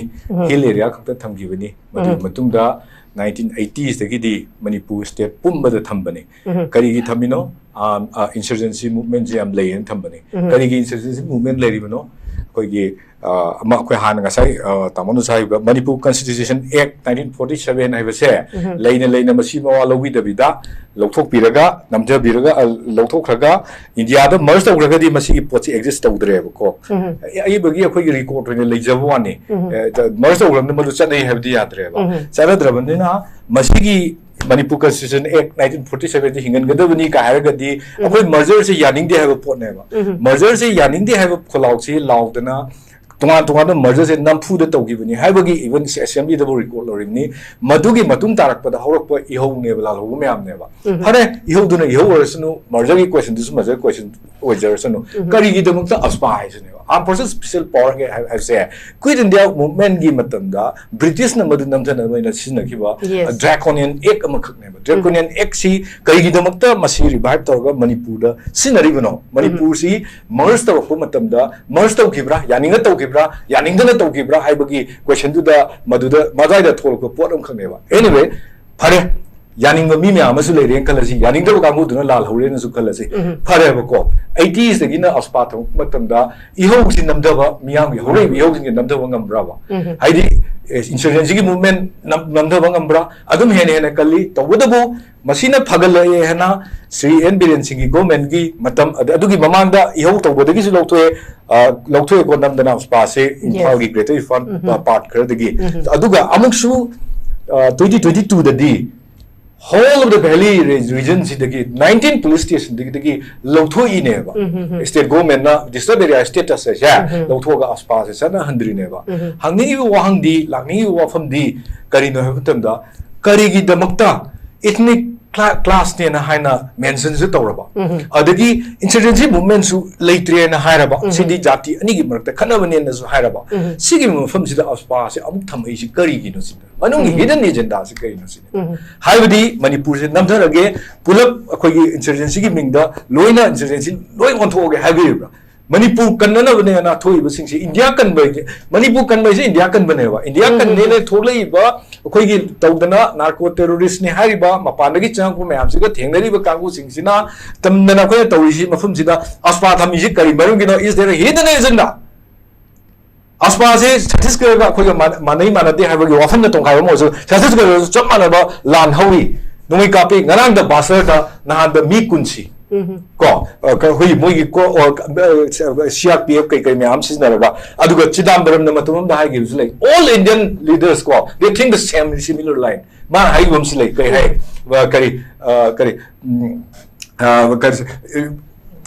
Hill area ꯈꯛꯇ ꯊꯝꯈꯤꯕꯅꯤ꯫ ꯃꯗꯨꯒꯤ ꯃꯇꯨꯡꯗ nineteen eighties ꯗꯒꯤꯗꯤ ꯃꯅꯤꯄꯨꯔ state ꯄꯨꯝꯕꯗ ꯊꯝꯕꯅꯤ꯫ ꯀꯔꯤꯒꯤ ꯊꯝꯃꯤꯅꯣ? ꯑ, ꯑ, insurgency movement ꯁꯦ ꯌꯥꯝ ꯂꯩꯌꯦꯅ ꯊꯝꯕꯅꯤ꯫ ꯀꯔꯤꯒꯤ insurgency movement ꯂꯩꯔꯤꯕꯅꯣ? ꯑꯩꯈꯣꯏꯒꯤ, ꯑ, ꯑꯃ ꯑꯩꯈꯣꯏ ꯍꯥꯟꯅ ꯉꯁꯥꯏ, ꯑ, ꯇꯥꯃꯣꯅꯁꯨ ꯍꯥꯏꯈꯤꯕ Manipur Constitution Act nineteen forty-seven ꯍꯥꯏꯕꯁꯦ ꯂꯩꯅ ꯂꯩꯅ ꯃꯁꯤ ꯃꯋꯥ ꯂꯧꯕꯤꯗꯕꯤꯗ ꯂꯧꯊꯣꯛꯄꯤꯔꯒ, ꯅꯝꯊꯕꯤꯔꯒ, ꯑ, ꯂꯧꯊꯣꯛꯈ꯭ꯔꯒ ꯏꯟꯗꯤꯌꯥꯗ merge ꯇꯧꯈ꯭ꯔꯒꯗꯤ ꯃꯁꯤꯒꯤ ꯄꯣꯠꯁꯤ exist ꯇꯧꯗ꯭ꯔꯦꯕꯀꯣ꯫ ꯑ-, ꯑꯏꯕꯒꯤ ꯑꯩꯈꯣꯏꯒꯤ record ꯑꯣꯏꯅ ꯂꯩꯖꯕ ꯋꯥꯅꯤ꯫ ꯑ, merge ꯇꯧꯈ꯭ꯔꯕꯅꯤꯅ ꯃꯗꯨ ꯆꯠꯅꯩ ꯍꯥꯏꯕꯗꯤ ꯌꯥꯗ꯭ꯔꯦꯕ꯫ ꯆꯠꯅꯗ꯭ꯔꯕꯅꯤꯅ ꯃꯁꯤꯒꯤ Manipur Constitution Act nineteen forty-seven ꯁꯤ ꯍꯤꯡꯍꯟꯒꯗꯕꯅꯤ ꯀꯥꯏ ꯍꯥꯏꯔꯒꯗꯤ ꯑꯩꯈꯣꯏ merger ꯁꯦ ꯌꯥꯅꯤꯡꯗꯦ ꯍꯥꯏꯕ ꯄꯣꯠꯅꯦꯕ꯫ Merger ꯁꯦ ꯌꯥꯅꯤꯡꯗꯦ ꯍꯥꯏꯕ ꯈꯣꯜꯂꯥꯎꯁꯤ ꯂꯥꯎꯗꯅ ꯇꯣꯉꯥꯟ ꯇꯣꯉꯥꯟꯕ merger ꯁꯦ ꯅꯝꯐꯨꯗ ꯇꯧꯈꯤꯕꯅꯤ ꯍꯥꯏꯕꯒꯤ even assembly ꯗꯕꯨ record ꯂꯧꯔꯤꯕꯅꯤ꯫ ꯃꯗꯨꯒꯤ ꯃꯇꯨꯡ ꯇꯥꯔꯛꯄꯗ ꯍꯧꯔꯛꯄ ꯏꯍꯧꯅꯦꯕ, ꯂꯥꯜꯍꯧꯕ ꯃꯌꯥꯝꯅꯦꯕ꯫ ꯐꯔꯦ, ꯏꯍꯧꯗꯨꯅ ꯏꯍꯧ ꯑꯣꯏꯔꯁꯅꯨ, merger ꯒꯤ question ꯗꯨꯁꯨ merger question ꯑꯣꯏꯖꯔꯁꯅꯨ꯫ ꯀꯔꯤꯒꯤꯗꯃꯛꯇ AFSPA ꯍꯥꯏꯁꯤꯅꯦꯕ? Armed Forces Special Power ꯍꯥꯏ-, ꯍꯥꯏꯕꯁꯦ Quit India Movement ꯀꯤ ꯃꯇꯝꯗ ꯕ꯭ꯔꯤꯇꯤꯁꯅ ꯃꯗꯨ ꯅꯝꯊꯅꯕ ꯑꯣꯏꯅ ꯁꯤꯖꯤꯟꯅꯈꯤꯕ Yes. Draconian Act ꯑꯃꯈꯛꯅꯦꯕ꯫ Draconian Act ꯁꯤ ꯀꯔꯤꯒꯤꯗꯃꯛꯇ ꯃꯁꯤ revive ꯇꯧꯔꯒ ꯃꯅꯤꯄꯨꯔꯗ ꯁꯤꯖꯤꯟꯅꯔꯤꯕꯅꯣ? ꯃꯅꯤꯄꯨꯔꯁꯤ merge ꯇꯧꯔꯛꯄ ꯃꯇꯝꯗ merge ꯇꯧꯈꯤꯕ꯭ꯔꯥ, ꯌꯥꯅꯤꯡꯅ ꯇꯧꯈꯤꯕ꯭ꯔꯥ, ꯌꯥꯅꯤꯡꯗꯅ ꯇꯧꯈꯤꯕ꯭ꯔꯥ ꯍꯥꯏꯕꯒꯤ question ꯗꯨꯗ ꯃꯗꯨꯗ ꯃꯗꯥꯏꯗ ꯊꯣꯛꯂꯛꯄ ꯄꯣꯠ ꯑꯃꯈꯛꯅꯦꯕ꯫ Anyway, ꯐꯔꯦ, ꯌꯥꯅꯤꯡꯕ ꯃꯤ ꯃꯌꯥꯝ ꯑꯃꯁꯨ ꯂꯩꯔꯦꯅ ꯈꯜꯂꯁꯤ, ꯌꯥꯅꯤꯡꯗꯕ ꯀꯥꯡꯕꯨꯗꯨꯅ ꯂꯥꯜꯍꯧꯔꯦꯅꯁꯨ ꯈꯜꯂꯁꯤ꯫ ꯐꯔꯦꯕꯀꯣ, ꯑꯩꯇꯤꯁꯇꯒꯤꯅ ꯑꯁꯄꯥ ꯊꯝꯃꯛꯄ ꯃꯇꯝꯗ ꯏꯍꯧꯁꯤ ꯅꯝꯊꯕ, ꯃꯤꯌꯥꯝꯒꯤ ꯍꯧꯔꯛꯏꯕ ꯏꯍꯧꯁꯤꯡꯁꯦ ꯅꯝꯊꯕ ꯉꯝꯕ꯭ꯔꯕ? ꯍꯥꯏꯗꯤ, ꯏꯟꯁꯔꯖꯦꯟꯁꯤꯒꯤ ꯃꯨꯚꯃꯦꯟ ꯅꯝꯊꯕ ꯉꯝꯕ꯭ꯔꯥ? ꯑꯗꯨꯝ ꯍꯦꯟꯅ ꯍꯦꯟꯅ ꯀꯜꯂꯤ꯫ ꯇꯧꯕꯇꯕꯨ ꯃꯁꯤꯅ ꯐꯒꯠꯂꯛꯑꯦ ꯍꯥꯏꯅ ꯁ꯭ꯔꯤ ꯑꯦꯟ ꯕꯤꯔꯦꯟ ꯁꯤꯡꯒꯤ ꯒꯣꯔꯃꯦꯟꯒꯤ ꯃꯇꯝ, ꯑꯗ-, ꯑꯗꯨꯒꯤ ꯃꯃꯥꯡꯗ ꯏꯍꯧ ꯇꯧꯕꯗꯒꯤꯁꯨ ꯂꯧꯊꯣꯛꯑꯦ, ꯑ, ꯂꯧꯊꯣꯛꯑꯦꯀꯣ, ꯅꯝꯗꯅ ꯁꯄꯥꯁꯦ ꯏꯝꯐꯥꯜꯒꯤ ꯒ꯭ꯔꯦꯇꯔ ꯏꯝꯐꯥꯜ ꯄꯥꯔꯠ ꯈꯔꯗꯒꯤ꯫ ꯑꯗꯨꯒ ꯑꯃꯨꯛꯁꯨ, ꯑ, ꯇ꯭ꯋꯦꯟꯇꯤ ꯇ꯭ꯋꯦꯟꯇꯤ ꯇꯨꯗꯗꯤ whole of the valley regionꯁꯤꯗꯒꯤ ꯅꯥꯏꯟꯇꯤꯟ ꯄꯨꯂꯤꯁ ꯁ꯭ꯇꯦꯁꯟꯗꯒꯤ ꯂꯧꯊꯣꯛꯏꯅꯦꯕ꯫ ꯁ꯭ꯇꯦꯠ ꯒꯣꯔꯃꯦꯟꯅ ꯗꯤꯁꯇꯔꯕ ꯑꯦꯔꯤꯌꯥ ꯁ꯭ꯇꯦꯇꯁ ꯑꯁꯦ ꯂꯧꯊꯣꯛꯑꯒ ꯑꯁꯄꯥꯁꯦ ꯆꯠꯅꯍꯟꯗ꯭ꯔꯤꯅꯦꯕ꯫ ꯍꯪꯅꯤꯡꯉꯤꯕ ꯋꯥꯍꯪꯗꯤ, ꯂꯥꯛꯅꯤꯡꯉꯤꯕ ꯋꯥꯐꯝꯗꯤ ꯀꯔꯤꯅꯣ ꯍꯥꯏꯕ ꯃꯇꯝꯗ, ꯀꯔꯤꯒꯤꯗꯃꯛꯇ ꯏꯊꯅꯤꯛ ꯀ꯭ꯂꯥꯁꯅꯦꯅ ꯍꯥꯏꯅ ꯃꯦꯟꯁꯟꯁꯨ ꯇꯧꯔꯕ, ꯑꯗꯒꯤ ꯏꯟꯁꯔꯖꯦꯟꯁꯤ ꯃꯨꯚꯃꯦꯟꯁꯨ ꯂꯩꯇ꯭ꯔꯦꯅ ꯍꯥꯏꯔꯕ, ꯁꯤꯗꯤ ꯖꯥꯇꯤ ꯑꯅꯤꯒꯤ ꯃꯔꯛꯇ ꯈꯠꯅꯕꯅꯦꯅꯁꯨ ꯍꯥꯏꯔꯕ, ꯁꯤꯒꯤ ꯃꯐꯝꯁꯤꯗ ꯑꯁꯄꯥꯁꯦ ꯑꯃꯨꯛ ꯊꯝꯃꯛꯏꯁꯤ ꯀꯔꯤꯒꯤꯅꯣ ꯁꯤꯅꯤ? ꯃꯅꯨꯡꯒꯤ ꯍꯤꯗꯟ ꯑꯦꯖꯦꯟꯗꯥꯁꯤ ꯀꯔꯤꯅꯣ ꯁꯤꯅꯤ? ꯍꯥꯏꯕꯗꯤ ꯃꯅꯤꯄꯨꯔꯁꯦ ꯅꯝꯊꯔꯒꯦ, ꯄꯨꯂꯞ ꯑꯩꯈꯣꯏꯒꯤ ꯏꯟꯁꯔꯖꯦꯟꯁꯤꯒꯤ ꯃꯤꯡꯗ ꯂꯣꯏꯅ ꯏꯟꯁꯔꯖꯦꯟꯁꯤ ꯂꯣꯏ ꯑꯣꯟꯊꯣꯛꯑꯒꯦ ꯍꯥꯏꯕꯤꯔꯤꯕ꯭ꯔꯥ? ꯃꯅꯤꯄꯨꯔ ꯀꯟꯅꯅꯕꯅꯦꯅ ꯊꯣꯛꯏꯕꯁꯤꯡꯁꯦ ꯏꯟꯗꯤꯌꯥ ꯀꯟꯕ ꯍꯥꯏꯁꯦ, ꯃꯅꯤꯄꯨꯔ ꯀꯟꯕ ꯍꯥꯏꯁꯦ ꯏꯟꯗꯤꯌꯥ ꯀꯟꯕꯅꯦꯕ꯫ ꯏꯟꯗꯤꯌꯥ ꯀꯟꯅꯦꯅ ꯊꯣꯛꯂꯛꯏꯕ ꯑꯩꯈꯣꯏꯒꯤ ꯇꯧꯗꯅ ꯅꯥꯔꯀꯣ ꯇꯦꯔꯣꯔꯤꯁꯅꯤ ꯍꯥꯏꯔꯤꯕ, ꯃꯄꯥꯟꯗꯒꯤ ꯆꯪꯉꯛꯄ ꯃꯌꯥꯝꯁꯤꯒ ꯊꯦꯡꯅꯔꯤꯕ ꯀꯥꯡꯕꯨꯁꯤꯡꯁꯤꯅ ꯇꯝꯗꯅ ꯑꯩꯈꯣꯏꯅ ꯇꯧꯔꯤꯁꯤ ꯃꯐꯝꯁꯤꯗ ꯑꯁꯄꯥ ꯊꯝꯃꯤꯁꯤ ꯀꯔꯤ ꯃꯔꯝꯒꯤꯅꯣ? Is there a hidden agenda? ꯑꯁꯄꯥꯁꯦ ꯁꯠꯇꯤꯁꯒꯔꯒ ꯑꯩꯈꯣꯏꯒ ꯃꯥꯟ-, ꯃꯥꯟꯅꯩ ꯃꯥꯟꯅꯗꯦ ꯍꯥꯏꯕꯒꯤ ꯋꯥꯐꯝꯗ ꯇꯣꯡꯈꯥꯏꯕ ꯑꯃ ꯑꯣꯏꯔꯁꯨ, ꯁꯠꯇꯤꯁꯒꯔꯗꯁꯨ ꯆꯞ ꯃꯥꯟꯅꯕ ꯂꯥꯟ ꯍꯧꯔꯤ꯫ ꯅꯣꯡꯃꯩ ꯀꯥꯞꯄꯤ꯫ ꯉꯔꯥꯡꯗ ꯕꯥꯁꯔꯗ, ꯅꯍꯥꯟꯗ ꯃꯤ ꯀꯨꯟ ꯁꯤ꯫ ꯀꯣ, ꯑ, ꯀ-, ꯑꯩꯈꯣꯏꯒꯤ ꯃꯣꯏꯒꯤ ꯀꯣ-, ꯑ, ꯑ, ꯁꯤ ꯑꯥꯔ ꯄꯤ ꯑꯦꯐ ꯀꯩꯀꯩ ꯃꯌꯥꯝ ꯁꯤꯖꯤꯟꯅꯔꯒ, ꯑꯗꯨꯒ ꯆꯤꯗꯥꯝꯕꯔꯝꯅ ꯃꯇꯝ ꯑꯃꯗ ꯍꯥꯏꯈꯤꯕꯁꯨ ꯂꯩ, "All Indian leaders ꯀꯣ, they think the same, similar line." ꯃꯥꯅ ꯍꯥꯏꯈꯤꯕ ꯑꯃꯁꯨ ꯂꯩ, ꯀꯔꯤ ꯍꯥꯏ? ꯑ, ꯀꯔꯤ, ꯑ, ꯀꯔꯤ, ꯎꯝ, ꯑ, ꯀꯔꯤ,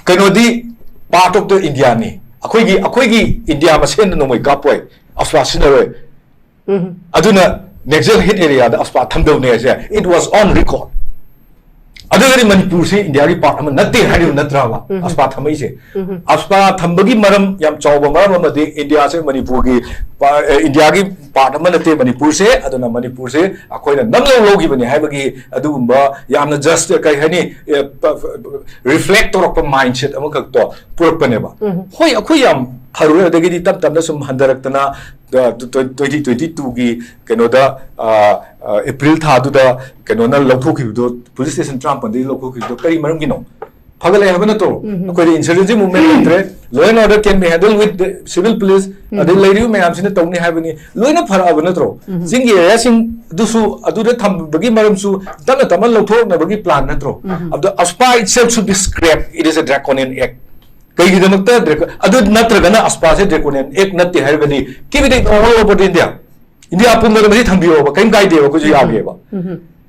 ꯀꯩꯅꯣꯗꯤ part of the Indiaꯅꯤ꯫ ꯑꯩꯈꯣꯏꯒꯤ, ꯑꯩꯈꯣꯏꯒꯤ ꯏꯟꯗꯤꯌꯥ ꯃꯁꯦꯟꯗ ꯅꯣꯡꯃꯩ ꯀꯥꯞꯄꯣꯏ, ꯑꯁꯄꯥ ꯁꯤꯖꯤꯟꯅꯔꯣꯏ꯫ ꯑꯗꯨꯅ ꯅꯦꯛꯁꯦꯜ ꯍꯤꯠ ꯑꯦꯔꯤꯌꯥꯗ ꯑꯁꯄꯥ ꯊꯝꯗꯧꯅꯦ ꯍꯥꯏꯁꯦ, it was on record꯫ ꯑꯗꯨꯒꯗꯤ ꯃꯅꯤꯄꯨꯔꯁꯤ ꯏꯟꯗꯤꯌꯥꯒꯤ ꯄꯥꯔꯠ ꯑꯃ ꯅꯠꯇꯦ ꯍꯥꯏꯔꯤꯕ ꯅꯠꯇ꯭ꯔꯕ? ꯑꯁꯄꯥ ꯊꯝꯃꯛꯏꯁꯦ꯫ ꯑꯁꯄꯥ ꯊꯝꯕꯒꯤ ꯃꯔꯝ, ꯌꯥꯝ ꯆꯥꯎꯕ ꯃꯔꯝ ꯑꯃꯗꯤ ꯏꯟꯗꯤꯌꯥꯁꯦ ꯃꯅꯤꯄꯨꯔꯒꯤ ꯄꯥ-, ꯑꯦ, ꯏꯟꯗꯤꯌꯥꯒꯤ ꯄꯥꯔꯠ ꯑꯃ ꯅꯠꯇꯦ ꯃꯅꯤꯄꯨꯔꯁꯦ, ꯑꯗꯨꯅ ꯃꯅꯤꯄꯨꯔꯁꯦ ꯑꯩꯈꯣꯏꯅ ꯅꯝꯂꯧ ꯂꯧꯈꯤꯕꯅꯤ ꯍꯥꯏꯕꯒꯤ ꯑꯗꯨꯒꯨꯝꯕ ꯌꯥꯝꯅ ꯖꯁ, ꯀꯩ ꯍꯥꯏꯅꯤ, ꯑꯦ, ꯄ-, ꯄ-, ꯔꯤꯐ꯭ꯂꯦꯛ ꯇꯧꯔꯛꯄ ꯃꯥꯏꯟꯁꯦꯠ ꯑꯃꯈꯛꯇꯣ ꯄꯨꯔꯛꯄꯅꯦꯕ꯫ ꯍꯣꯏ, ꯑꯩꯈꯣꯏ ꯌꯥꯝ ꯐꯔꯨꯔꯦ, ꯑꯗꯒꯤꯗꯤ ꯇꯞ ꯇꯞꯅ ꯁꯨꯝ ꯍꯟꯊꯔꯛꯇꯅ ꯇ꯭ꯋꯦꯟꯇꯤ ꯇ꯭ꯋꯦꯟꯇꯤ ꯇꯨꯒꯤ ꯀꯩꯅꯣꯗ, ꯑ, ꯑ, ꯑꯦꯄ꯭ꯔꯤꯜ ꯊꯥꯗꯨꯗ ꯀꯩꯅꯣꯅ ꯂꯧꯊꯣꯛꯈꯤꯕꯗꯣ, ꯄꯨꯂꯤꯁ ꯁ꯭ꯇꯦꯁꯟ ꯇꯔꯥꯃꯥꯄꯟꯗꯒꯤ ꯂꯧꯊꯣꯛꯈꯤꯕꯗꯣ ꯀꯔꯤ ꯃꯔꯝꯒꯤꯅꯣ? ꯐꯒꯠꯂꯛꯑꯦ ꯍꯥꯏꯕ ꯅꯠꯇ꯭ꯔꯣ? ꯑꯩꯈꯣꯏꯗ insurgency movement ꯂꯩꯇ꯭ꯔꯦ, law and order can be handled with the civil police, ꯑꯗꯩ ꯂꯩꯔꯤꯕ ꯃꯌꯥꯝꯁꯤꯅ ꯇꯧꯅꯤ ꯍꯥꯏꯕꯅꯤ, ꯂꯣꯏꯅ ꯐꯔꯛꯑꯕ ꯅꯠꯇ꯭ꯔꯣ? ꯆꯤꯡꯒꯤ ꯑꯦꯔꯤꯌꯥꯁꯤꯡꯗꯨꯁꯨ ꯑꯗꯨꯗ ꯊꯝꯕꯒꯤ ꯃꯔꯝꯁꯨ ꯇꯞꯅ ꯇꯞꯅ ꯂꯧꯊꯣꯛꯅꯕꯒꯤ plan ꯅꯠꯇ꯭ꯔꯣ? ꯑꯗꯣ AFSPA itself should be scrapped, it is a draconian act. ꯀꯩꯒꯤꯗꯃꯛꯇ draco-, ꯑꯗꯨ ꯅꯠꯇ꯭ꯔꯒꯅ AFSPAꯁꯦ draconian act ꯅꯠꯇꯦ ꯍꯥꯏꯔꯒꯗꯤ, keep it all over India. India ꯄꯨꯝꯕꯗ ꯃꯁꯤ ꯊꯝꯕꯤꯌꯣꯕ, ꯀꯔꯤꯝ ꯀꯥꯏꯗꯦꯕ, ꯑꯩꯈꯣꯏꯁꯨ ꯌꯥꯒꯦꯕ꯫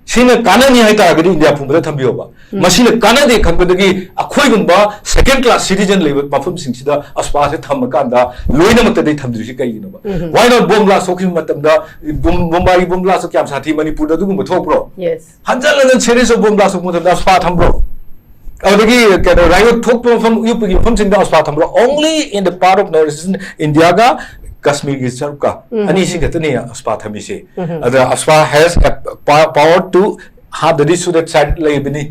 ꯁꯤꯅ ꯀꯥꯟꯅꯅꯤ ꯍꯥꯏꯇꯥꯔꯒꯗꯤ ꯏꯟꯗꯤꯌꯥ ꯄꯨꯝꯕꯗ ꯊꯝꯕꯤꯌꯣꯕ꯫ ꯃꯁꯤꯅ ꯀꯥꯟꯅꯗꯦ ꯈꯟꯕꯗꯒꯤ ꯑꯩꯈꯣꯏꯒꯨꯝꯕ second class citizen ꯂꯩꯕ ꯃꯐꯝꯁꯤꯡꯁꯤꯗ AFSPAꯁꯦ ꯊꯝꯃꯀꯥꯟꯗ ꯂꯣꯏꯅꯃꯛꯇꯗꯤ ꯊꯝꯗ꯭ꯔꯤꯁꯤ ꯀꯩꯒꯤꯅꯣꯕ? Why not bomb blast ꯊꯣꯛꯈꯤꯕ ꯃꯇꯝꯗ, ꯕꯣꯝ-, ꯕꯣꯝꯕꯥꯏꯒꯤ bomb blast ꯀꯌꯥꯝ ꯁꯥꯊꯤ, ꯃꯅꯤꯄꯨꯔꯗ ꯑꯗꯨꯒꯨꯝꯕ ꯊꯣꯛꯄ꯭ꯔꯣ? Yes. ꯍꯟꯖꯟ ꯍꯟꯖꯟ series of bomb blast ꯊꯣꯛꯄ ꯃꯇꯝꯗ AFSPA ꯊꯝꯕ꯭ꯔꯣ? ꯑꯗꯒꯤ ꯀꯩꯅꯣ riot ꯊꯣꯛꯄ ꯃꯐꯝ, ꯌꯨꯄꯤꯒꯤ ꯃꯐꯝꯁꯤꯡꯗ AFSPA ꯊꯝꯕ꯭ꯔꯣ? Only in the part of North Eastern Indiaꯒ ꯀꯥꯁꯃꯤꯔꯒꯤ ꯁꯔꯨꯛꯀ, ꯑꯅꯤꯁꯤ ꯈꯛꯇꯅꯤ AFSPA ꯊꯝꯃꯤꯁꯦ꯫ ꯑꯗ AFSPA has a pa-, power to half the suicide ꯂꯩꯕꯅꯤ,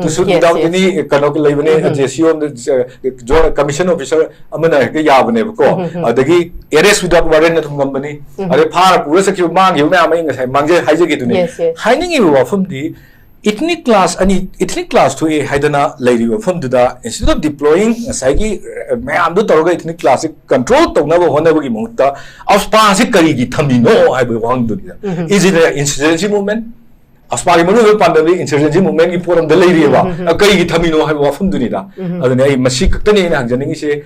to shoot Yes, without yes. any ꯀꯩꯅꯣ ꯂꯩꯕꯅꯤ, J C O ꯑꯃꯗ, Joint Commission Officer ꯑꯃꯅ ꯍꯦꯛꯇ ꯌꯥꯕꯅꯦꯕꯀꯣ꯫ ꯑꯗꯒꯤ arrest without warrant ꯑꯗꯨꯝ ꯉꯝꯕꯅꯤ꯫ ꯑꯗꯩ ꯐꯥꯔ ꯄꯨꯔ ꯆꯠꯈꯤꯕ, ꯃꯥꯡꯈꯤꯕ ꯃꯌꯥꯝ ꯑꯩ ꯉꯁꯥꯏ ꯃꯥꯡꯖꯩ ꯍꯥꯏꯖꯒꯤꯗꯨꯅꯤ꯫ Yes, yes. ꯍꯥꯏꯅꯤꯡꯉꯤꯕ ꯋꯥꯐꯝꯗꯤ, ethnic clash ꯑꯅꯤ, ethnic clash ꯊꯣꯛꯑꯦ ꯍꯥꯏꯗꯅ ꯂꯩꯔꯤꯕ ꯃꯐꯝꯗꯨꯗ, instead of deploying ꯉꯁꯥꯏꯒꯤ, ꯑ, ꯃꯌꯥꯝꯗꯨ ꯇꯧꯔꯒ ethnic clashꯁꯦ control ꯇꯧꯅꯕ ꯍꯣꯠꯅꯕꯒꯤ ꯃꯍꯨꯠꯇ, AFSPAꯁꯦ ꯀꯔꯤꯒꯤ ꯊꯝꯃꯤꯅꯣ ꯍꯥꯏꯕꯒꯤ ꯋꯥꯍꯪꯗꯨꯅꯤꯗ꯫ Is it an insurgency movement? AFSPAꯒꯤ ꯃꯔꯨꯑꯣꯏꯕ ꯄꯥꯟꯗꯝꯗꯤ insurgency movementꯀꯤ ꯄꯣꯠ ꯑꯃꯗ ꯂꯩꯔꯤꯑꯕ꯫ ꯑ, ꯀꯔꯤꯒꯤ ꯊꯝꯃꯤꯅꯣ ꯍꯥꯏꯕ ꯋꯥꯐꯝꯗꯨꯅꯤꯗ꯫ ꯑꯗꯨꯅ ꯑꯩ ꯃꯁꯤ ꯈꯛꯇꯅꯤ ꯑꯩꯅ ꯍꯪꯖꯅꯤꯡꯉꯤꯁꯦ,